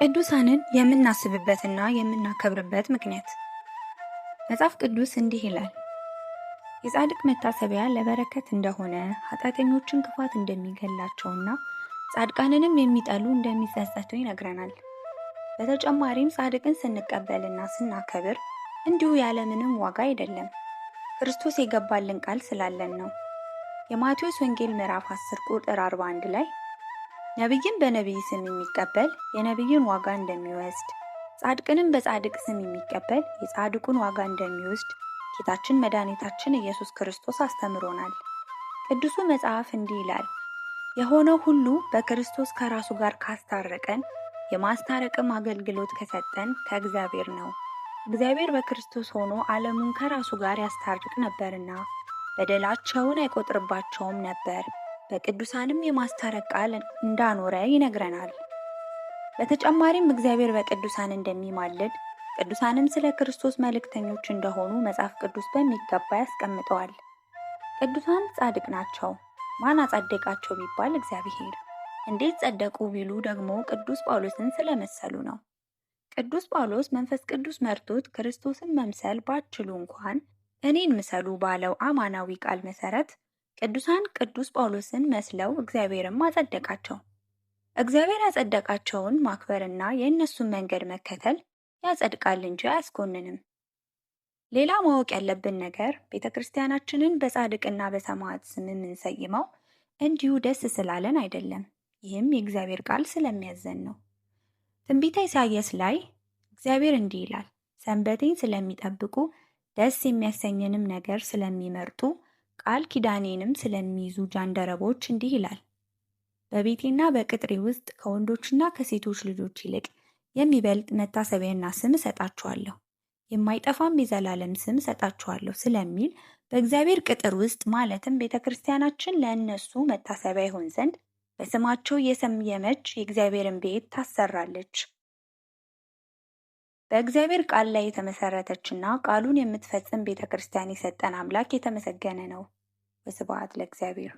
ቅዱሳንን የምናስብበትና የምናከብርበት ምክንያት መጽሐፍ ቅዱስ እንዲህ ይላል፣ የጻድቅ መታሰቢያ ለበረከት እንደሆነ ኃጢአተኞችን ክፋት እንደሚገላቸውና ጻድቃንንም የሚጠሉ እንደሚጸጸቱ ይነግረናል። በተጨማሪም ጻድቅን ስንቀበልና ስናከብር እንዲሁ ያለምንም ዋጋ አይደለም፣ ክርስቶስ የገባልን ቃል ስላለን ነው። የማቴዎስ ወንጌል ምዕራፍ 10 ቁጥር 41 ላይ ነቢይን በነቢይ ስም የሚቀበል የነቢይን ዋጋ እንደሚወስድ፣ ጻድቅንም በጻድቅ ስም የሚቀበል የጻድቁን ዋጋ እንደሚወስድ ጌታችን መድኃኒታችን ኢየሱስ ክርስቶስ አስተምሮናል። ቅዱሱ መጽሐፍ እንዲህ ይላል፣ የሆነው ሁሉ በክርስቶስ ከራሱ ጋር ካስታረቀን የማስታረቅም አገልግሎት ከሰጠን ከእግዚአብሔር ነው። እግዚአብሔር በክርስቶስ ሆኖ ዓለሙን ከራሱ ጋር ያስታርቅ ነበርና በደላቸውን አይቆጥርባቸውም ነበር፣ በቅዱሳንም የማስታረቅ ቃል እንዳኖረ ይነግረናል። በተጨማሪም እግዚአብሔር በቅዱሳን እንደሚማልድ ቅዱሳንም ስለ ክርስቶስ መልእክተኞች እንደሆኑ መጽሐፍ ቅዱስ በሚገባ ያስቀምጠዋል። ቅዱሳን ጻድቅ ናቸው። ማን አጸደቃቸው ቢባል እግዚአብሔር። እንዴት ጸደቁ ቢሉ ደግሞ ቅዱስ ጳውሎስን ስለመሰሉ ነው። ቅዱስ ጳውሎስ መንፈስ ቅዱስ መርቶት ክርስቶስን መምሰል ባትችሉ እንኳን እኔን ምሰሉ ባለው አማናዊ ቃል መሰረት ቅዱሳን ቅዱስ ጳውሎስን መስለው እግዚአብሔርም አጸደቃቸው። እግዚአብሔር ያጸደቃቸውን ማክበርና የእነሱን መንገድ መከተል ያጸድቃል እንጂ አያስኮንንም። ሌላ ማወቅ ያለብን ነገር ቤተ ክርስቲያናችንን በጻድቅና በሰማዕት ስም የምንሰይመው እንዲሁ ደስ ስላለን አይደለም። ይህም የእግዚአብሔር ቃል ስለሚያዘን ነው። ትንቢተ ኢሳይያስ ላይ እግዚአብሔር እንዲህ ይላል፣ ሰንበቴን ስለሚጠብቁ ደስ የሚያሰኝንም ነገር ስለሚመርጡ ቃል ኪዳኔንም ስለሚይዙ ጃንደረቦች እንዲህ ይላል፣ በቤቴና በቅጥሬ ውስጥ ከወንዶችና ከሴቶች ልጆች ይልቅ የሚበልጥ መታሰቢያና ስም እሰጣችኋለሁ፣ የማይጠፋም የዘላለም ስም እሰጣችኋለሁ ስለሚል በእግዚአብሔር ቅጥር ውስጥ ማለትም ቤተ ክርስቲያናችን ለእነሱ መታሰቢያ ይሆን ዘንድ በስማቸው የሰየመች የእግዚአብሔርን ቤት ታሰራለች። በእግዚአብሔር ቃል ላይ የተመሰረተችና ቃሉን የምትፈጽም ቤተ ክርስቲያን የሰጠን አምላክ የተመሰገነ ነው። ወስብሐት ለእግዚአብሔር።